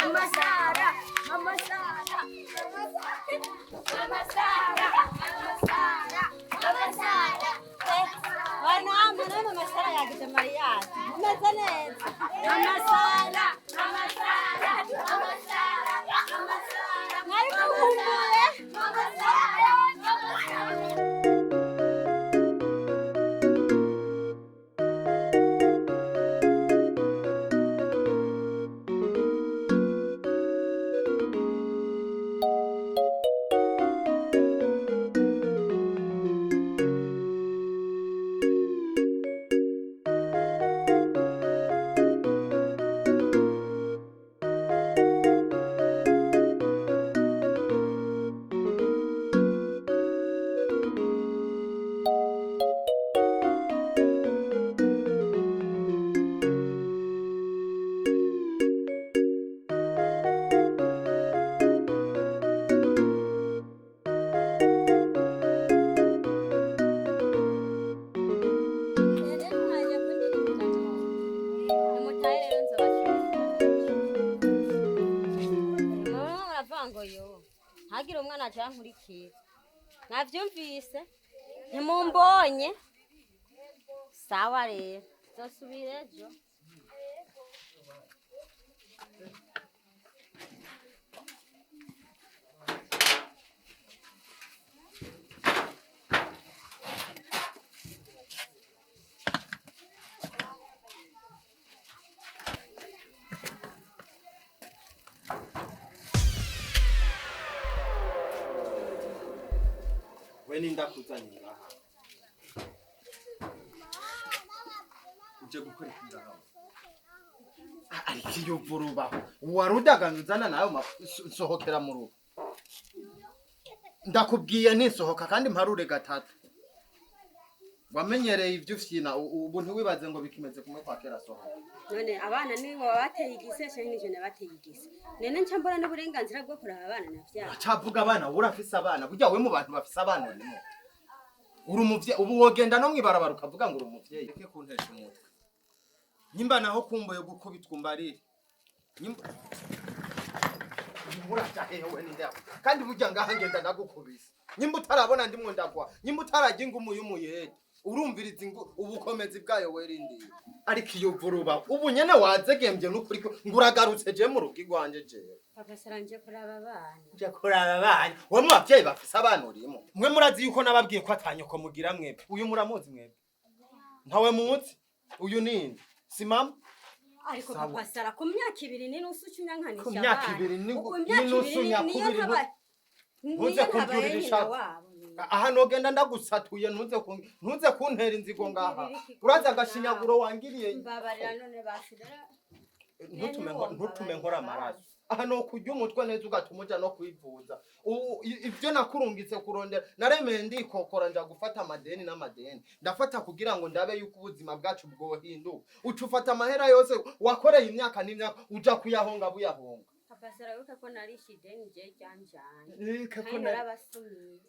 Mama Sara, Mama Sara, Mama Sara, Mama Sara, Mama Sara. Banama nawe, Mama Sara yagize mariage, mumeze neza? Mama Sara, Mama Sara, Mama Sara, Mama Sara, mwari mukumbuye. Mama Sara, Mama Sara. Rero mwaje kundirira none nimutahe rero, nzobacururiza. Mama, muravuga ngo yo ntagire umwana aja nkurikira. Mwavyumvise? Ntimumbonye? Sawa rero, nzosubira ejo. We nindakuzanye ngaha. Uje gukora iki ngaha? Ariko iyo vurubaho warudaganyuzana nayo nsohokera mu rugo. Ndakubwiye ntisohoka kandi mparure gatatu. Wamenyereye ivyo ufyina ubu ntiwibaze ngo bikimeze kumwe kwa kera sohoka. None abana nibo bateye igise canke nije nabateye igise. None nca mbona n'uburenganzira bwo kuraba abana navyara. Acavuga abana urafise abana burya we mu bantu bafise abana urimo. Uri umuvyeyi ubu wogenda no mwibarabara ukavuga ngo uri umuvyeyi. Reke kuntesha umutwe. Nyimba naho kumboye gukubitwa umbarire. Nyimba muraja hewe ninde kandi burya ngaha ngenda ndagukubise. Nyimba utarabona ndimwo ndagwa. Nyimba utarajya ingumu y'umuyede. Urumviriza ubukomezi bwayo werindiye. Ariko iyo vuruba ubu nyene wazegembye n'ukuri nguragarutse je mu rugo igwanje jewe. Papa saranje kuraba abana. Nje kuraba abana. We mu bavyeyi bafise abana urimo. Mwe murazi yuko nababwiye ko atanyoko mugira mwebwe. Uyu muramuzi mwebwe. Ntawe muzi. Uyu ninde? Si mama? Ariko papa sara ku myaka 2 n'inusu cyunyankanisha. Ku myaka 2 n'inusu nyakubiri. Ntuze kumbyurira aha nogenda ndagusatuye ntuze kuntera inzigo ngaha. Uraza agashinyaguro wangiriye. Mbabarira none bashirira. Ntutume nkora amaraso. Aha no kurya umutwe neza ugatuma uja no kwivuza. Ivyo nakurungitse kurondera naremeye ndikokora nja gufata amadeni n'amadeni. Ndafata kugira ngo ndabe yuko ubuzima bwacu bwohinduka. Uca ufata amahera yose wakoreye imyaka n'imyaka uja kuyahonga buyahonga. Papa sara ko narishe ideni je ryanjanye. Ko narabasumiye.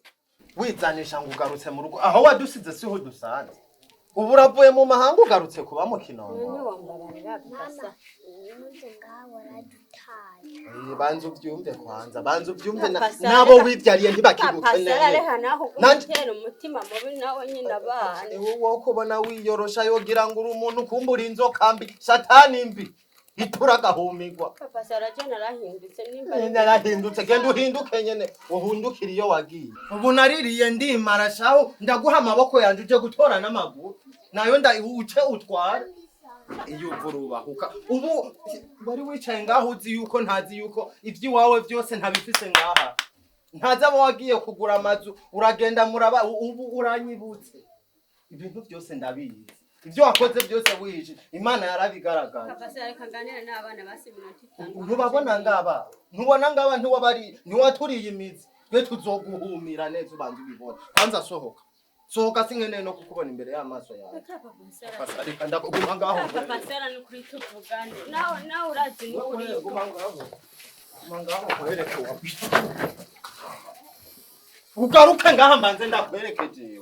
Wizanisha ngo ugarutse mu rugo aho wadusize siho dusanze. Ubu uravuye mu mahanga ugarutse kuba mu Kinongo. Banza uvyumve kwanza, banza uvyumve nabo wivyariye ntibakigukeneye. Nanje umutima mubi nawe nyina abana. Wowe kubona wiyorosha yogira ngo uri umuntu kumbura inzoka mbi, satani mbi. Itura gahumigwa. Papa sara je narahindutse nimba narahindutse genda uhinduke nyene uhundukira iyo wagiye. Ubu naririye ndimara shaho ndaguha amaboko yanje uje gutora n'amaguru. Nayo nda uce utware. Iyo uvurubahuka ubu wari wicaye ngaho uzi yuko ntazi yuko ivy'iwawe vyose ntabifise ngaha. Ntazi abo wagiye kugura amazu uragenda muraba ubu uranyibutse. Ibintu byose ndabizi. Ibyo wakoze byose wije Imana yarabigaragaje. Papa sara kanganira n'abana basi minota 5. Ntubabona ngaba. Ntubona ngaba ntiwabari ntiwaturiye imizi. Twe tuzoguhumira neza ubanza ubibona. Kwanza sohoka. Sohoka sinkeneye no kukubona imbere y'amaso yawe. Papa sara ndakuguma ngaho. Papa sara n'ukuri tuvugane. Nawe urazi n'ukuri. Guma ngaho. Guma ngaho kwereke wa. Ugaruke ngaha mbanze ndakwerekeje.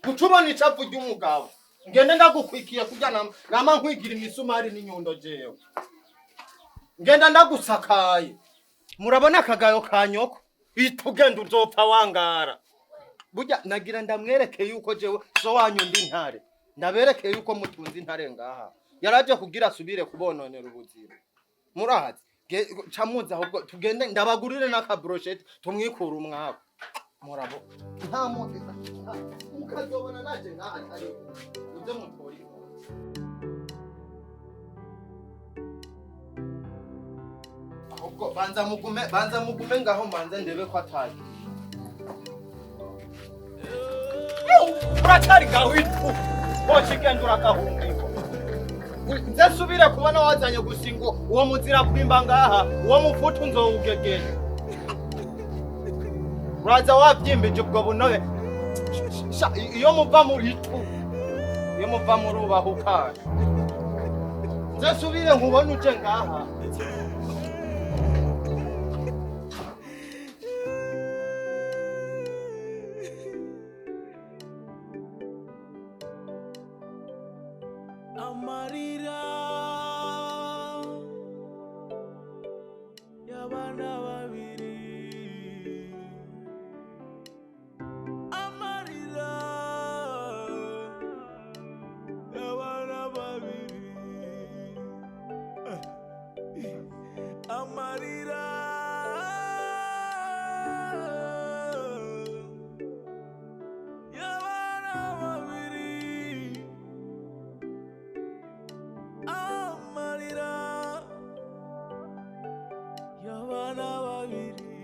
Gucubona icavu ry'umugabo. Ngende ndagukwikiye kurya nama nkwigira imisumari n'inyundo jewe. Ngenda ndagusakaye. Murabona akagayo ka nyoko. Itugenda uzopfa wangara. Burya nagira ndamwereke yuko jewe so wanyu ndi ntare. Ndabereke yuko mutunze intare ngaha. Yaraje kugira asubire kubononera ubuzima. Murahazi. Camuza ahubwo tugende ndabagurire n'akabrochette tumwikura umwako. Murabo. Nta muntu ukazobona naje ngaha atari. Uze mutori. Ahubwo banza mugume ngaho mbanze ndebe ko ataje. Uracari ngaho itu. Woshigenda urakahungirwa. Nzasubira kubona wazanye gusingo uwo muzira kwimba ngaha uwo mufutu nzowugegera. Uraza wavyimbije ubwo bunobe. Iyo muva muri itu. Iyo muva muri ubahuka. Nzasubire nkubona uje ngaha. Amarira y'abana babiri, amarira y'abana babiri, amarira y'abana babiri. Amarira y'abana babiri.